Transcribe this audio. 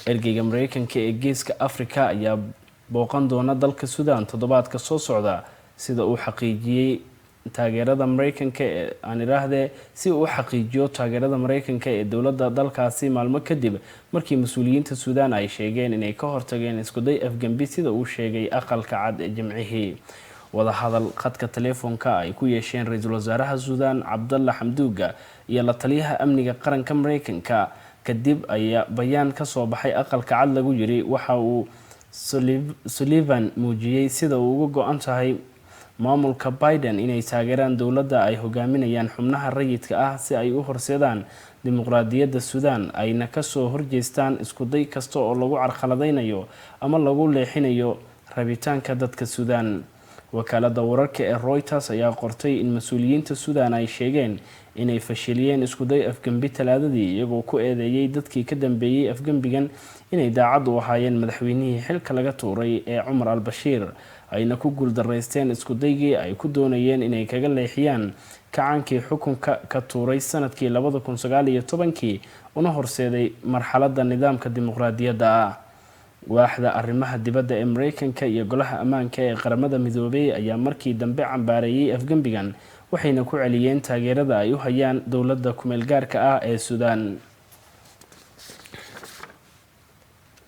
Ergeyga Mareykanka ee Geeska Africa ayaa booqan doona dalka Suudaan toddobaadka soo socda, sida uu xaqiijiyey taageerada Mareykanka ee, aan iraahdee, si uu u xaqiijiyo taageerada Mareykanka ee dowladda dalkaasi, maalmo kadib markii mas-uuliyiinta Suudaan ay sheegeen inay ka hortageen iskuday afgembi, sida uu sheegay Aqalka Cad ee Jimcihii. Wadahadal khadka telefoonka ay ku yeesheen ra-iisul wasaaraha Suudaan Cabdalla Xamduuga iyo la taliyaha amniga qaranka Mareykanka kadib ayaa bayaan kasoo baxay Aqalka Cad lagu yiri: waxa uu Sullivan muujiyey sida uu uga go-an tahay maamulka Biden inay taageeraan dowladda ay hogaaminayaan xubnaha rayidka ah si ay u horseedaan dimuqraadiyadda Suudaan, ayna kasoo horjeestaan iskuday kasta oo lagu carqaladeynayo ama lagu leexinayo rabitaanka dadka Suudaan. Wakaalada wararka ee Reuters ayaa qortay in mas-uuliyiinta Suudaan ay sheegeen inay fashiliyeen iskuday afgembi Talaadadii, iyagoo ku eedeeyay dadkii ka dambeeyey afgembigan inay daacad u ahaayeen madaxweynihii xilka laga tuuray ee Cumar al Bashiir, ayna ku guuldaraysteen iskudaygii ay ku doonayeen inay kaga leexiyaan kacaankii xukunka ka tuuray sanadkii 2019-kii, una horseeday marxaladda nidaamka dimuqraadiyadda ah. Waaxda arrimaha dibadda ee Mareykanka iyo Golaha Ammaanka ee Qaramada Midoobay ayaa markii dambe cambaareeyey afgembigan, waxayna ku celiyeen taageerada ay u hayaan dowladda kumeel gaarka ah ee Suudaan.